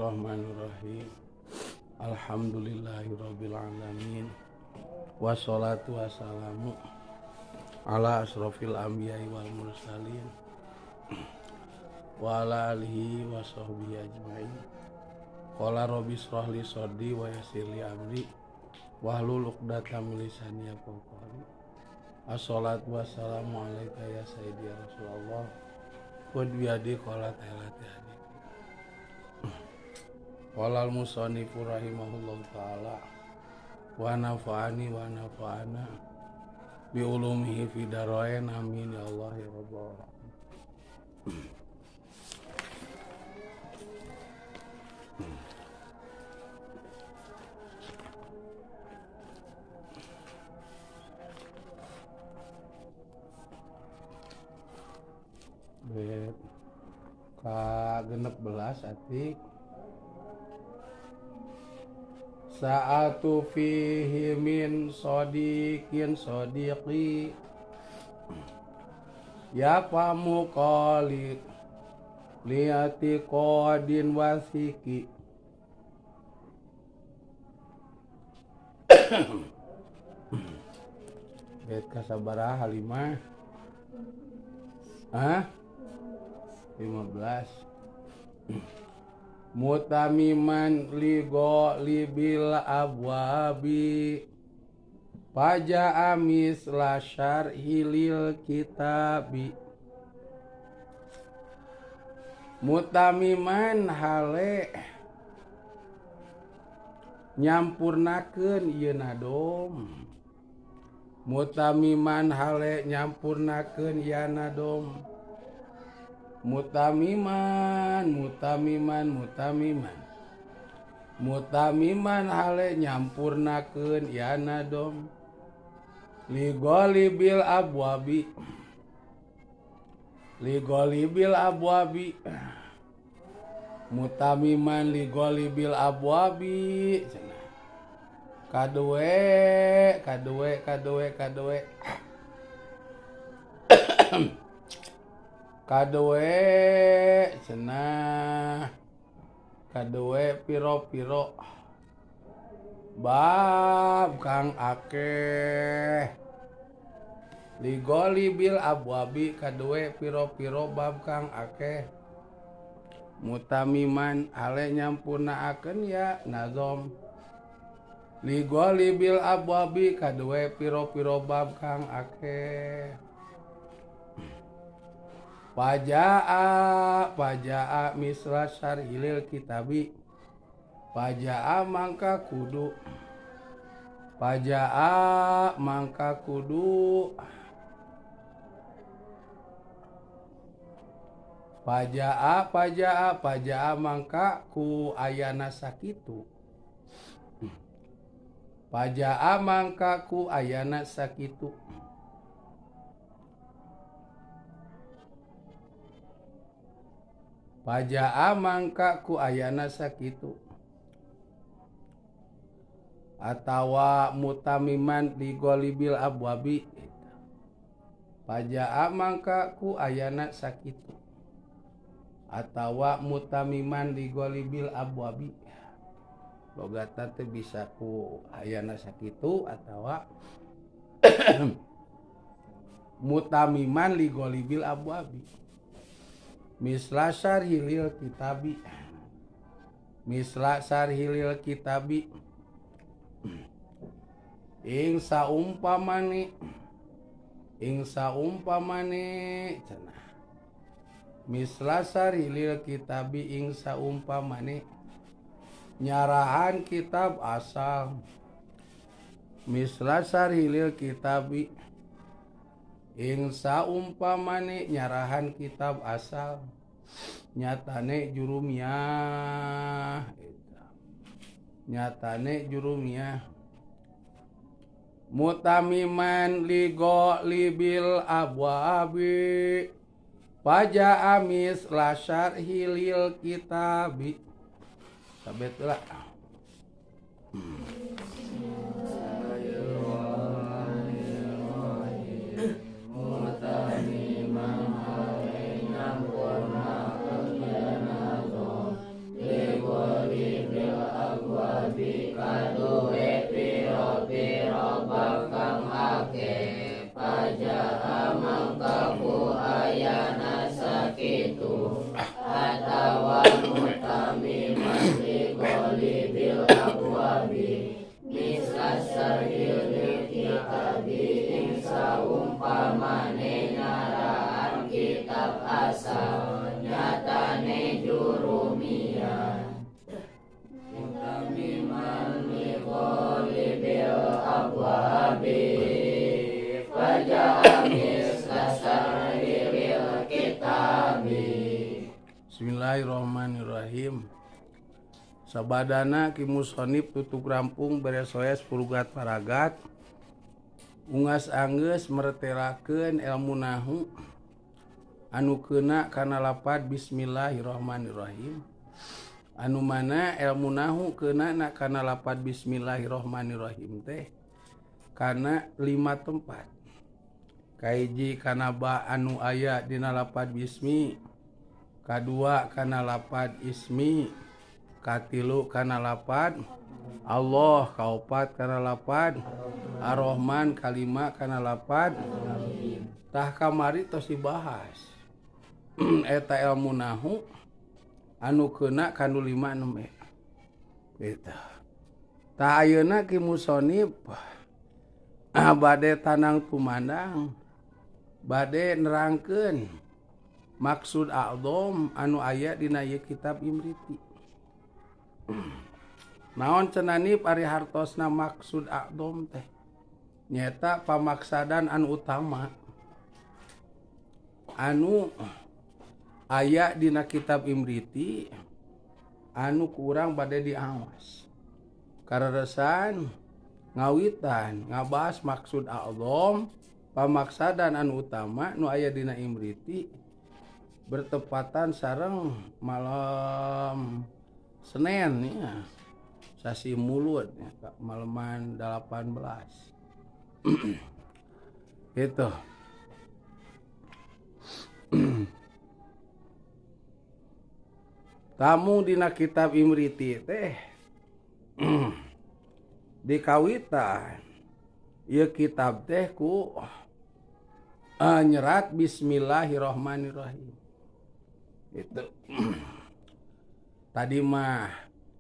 Bismillahirrahmanirrahim. Alhamdulillahirabbil alamin. Wassalatu wassalamu ala asrofil anbiya'i wal mursalin wa ala alihi wa sahbihi ajmain. Qala rabbi israh li sadri wa yassir li amri wahlul 'uqdatam min lisani yafqahu qawli. Assalatu wassalamu alayka ya sayyidi ya Rasulullah. Qad biyadi qala ta'ala hadi. Qala al-musannifu rahimahullahu ta'ala wa nafa'ani wa nafa'ana bi ulumihi fi darain, amin ya Allah ya rabbal alamin. Bet ka 16 atik sa'atu fihi min sodiqin sodiqi ya famu qali liati qadin wasiki. Bet kasabaraha 5? Hah? 15. Mutamiman ligo libil abwabi paja amis lasyar hilil kitabi. Mutamiman hale nyampurnakeun ieu nadom. Mutamiman hale nyampurnakeun ieu nadom. Mutamiman, mutamiman, mutamiman. Mutamiman hale nyampurnakeun ya nadom. Ligolibil abwabi. Ligolibil abwabi. Mutamiman ligolibil abwabi. Kadue, kadue, kadue, kadue. Kadue cenah kadue piro-piro bab kang akeh ligolibil abwabi kadue piro-piro bab kang akeh mutamiman ale nyampurnaakeun ya nazom ligolibil abwabi kadue piro-piro bab kang akeh. Pajaa pajaa misra syarhilil kitabi pajaa mangka kudu pajaa mangka kudu pajaa pajaa pajaa mangka ku ayana sakitu pajaa mangka ku ayana sakitu. Pajaa mangka ku ayana sakitu atawa mutamiman ligolibil abwabi pajaa mangka ku ayana sakitu atawa mutamiman ligolibil abwabi. Logata teh bisa ku ayana sakitu atawa mutamiman ligolibil abwabi. Misla syarhilil kitabi. Misla syarhilil kitabi ing saumpamane ing saumpamane cenah misla syarhilil kitabi ing saumpamane nyarahan kitab asal misla syarhilil kitabi ing saumpamane nyarahan kitab asal nyatane jurumiyah nyatane jurumiyah mutamiman ligo libil abwabi paja amis la syarhilil kitabi. Sabet lah. Mutamiman hale nyampurnakeun ya nazom ligolibil abwabi kaduwe pira-pira bab kang akeh pajaa mangka ku ayana sakitu atawa mutamiman li ghalibil abwabi misla syarhil kitabi ing saumpamane nyaraan kitab asal nyatane jurumiyah mutamiman li ghalibil abwabi faja'a misla syarhil kitabi. Bismillahirrahmanirrahim. Sabadana ki musonib tutup rampung beres soes purugat paragat ungas anggeus mertelakeun ilmu nahu anu keuna kana lapad bismillahirrahmanirrahim. Anu mana ilmu nahu keuna na kana lapad bismillahirrahmanirrahim teh kana 5 tempat. Kahiji kana ba anu aya dina lapad bismi, kadua kana lapad ismi, katilu kana lapad Allah, kaopat kana lapad Ar-Rahman, kalima kana lapad. Tah kamari tos dibahas eta ilmu nahu anu keuna kanu 5 nembe gitu. Tah ayeuna ki musonib bade tanang tumandang bade nerangkeun maksud a'dham anu aya dina ieu kitab Imriti. Naon cenah ari hartosna maksud a'dham teh nyaeta pamaksadan anu utama anu aya dina kitab Imriti anu kurang bade diawas. Kararesan ngawitan ngabahas maksud a'dham pamaksadan anu utama nu aya dina Imriti bertepatan sareng malam Senin ya, sasi Mulud ya, malaman 18. Gitu. Tamu dina kitab Imriti teh dikawitan ieu kitab teh ku nyerat bismillahirrahmanirrahim. Gitu. Tadi mah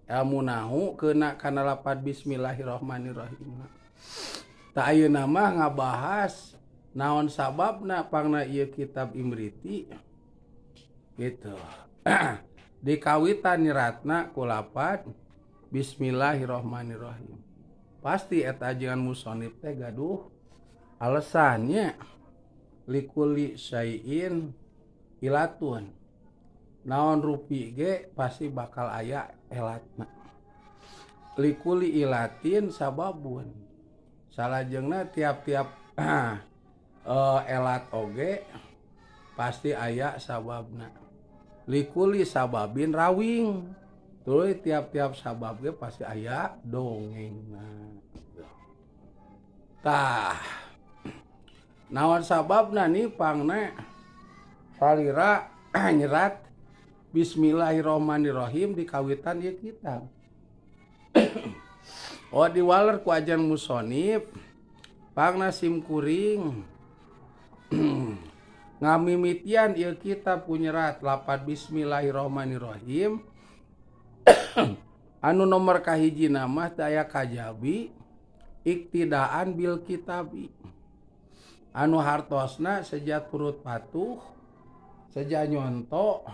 ilmu nahu keuna kana lapad bismillahirrahmanirrahim. Tah ayeuna mah ngabahas naon sababna pangna ieu kitab Imriti gitu. Dikawitan nyeratna ku lapad bismillahirrahmanirrahim. Pasti eta ajengan musonib teh gaduh alasannya likuli syai'in ilatun. Naon rupi ge pasti bakal aya elatna. Likuli ilatin sababun. Salajengna tiap-tiap elat oge pasti aya sababna. Likuli sababin rawing. Tuluy tiap-tiap sabab ge pasti aya dongengna. Tah. Naon sababna nih pangna salira nyerat bismillahirrahmanirrahim di kawitan ieu kitab. Oh diwaler ku ajan musonib pangna sim kuring ngamimitian ieu kitab ku nyerat lapad bismillahirrahmanirrahim. Anu nomor kahiji nama teu aya kajabi iktidaan bil kitabi. Anu hartosna seja turut patuh, seja nyonto,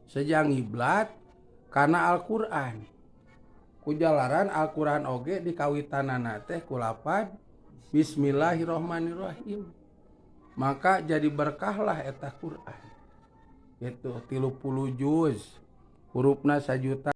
seja ngiblat kana Al-Qur'an. Kujalaran Al-Qur'an oge dikawitanana teh ku lapad bismillahirrahmanirrahim. Maka jadi berkahlah eta Qur'an. Gitu 30 juz, hurufna 1.000.000.